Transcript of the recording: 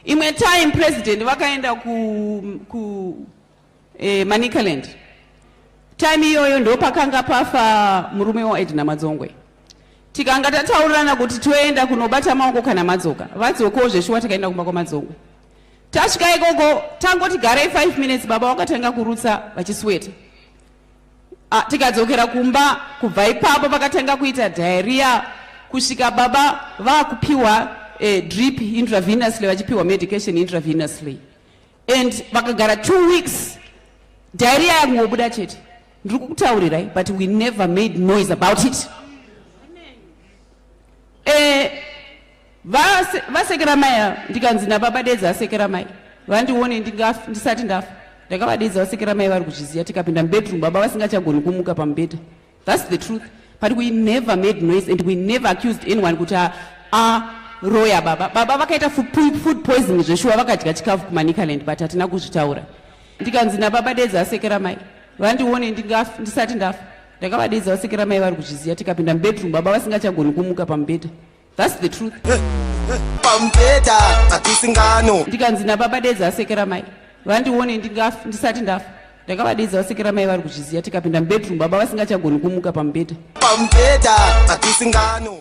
Imwe time President vakaenda ku Manicaland. Time iyoyo ndopakanga pafa murume waEdna Madzongwe. Tikanga tataurirana kuti toenda kunobata maoko kana madzoka. Vadzokawo zveshuwa, tikaenda kumba kwaMadzongwe. Tasvika ikoko, tangoti garei 5 minutes, baba vakatanga kurutsa vachisweta. Ah, tikadzokera kumba. Kubva ipapo vakatanga kuita diarrhea kusvika baba vaakupiwa drip intravenously, vachipiwa medication intravenously, and vakagara 2 weeks, diarrhea yakungobuda chete. Ndiri kukutaurirai, but we never made noise about it. Vasekera mai ava, ndikanzi nababa, "Dedza asekera mai vandione ndisati ndafa." Ndakavadedza vasekera mai vari kuzviziva. Tikapinda mubedroom, baba vasingachagoni kumuka pamubhedha. That's the truth, but we never made noise and we never accused anyone kuti aroya baba. Baba vakaita food poisoning zveshuwa, vakadya chikafu kuManicaland, but hatina kuzvitaura. Ndikanzi nababa, "Dedza asekera mai vandione ndisati ndafa." Ndakavadedza vasekera mai vari kuzviziva. Tikapinda mubedroom, baba vasingachagoni kumuka pamubhedha. That's the truth. Pamubhedha hatisingano. Ndikanzi nababa, "Dedza asekera mai vandione ndisati ndafa." Ndakavadedza vasekera mai vari kuzviziva. Tikapinda mubedroom, baba vasingachagoni kumuka pamubhedha. Pamubhedha hatisingano.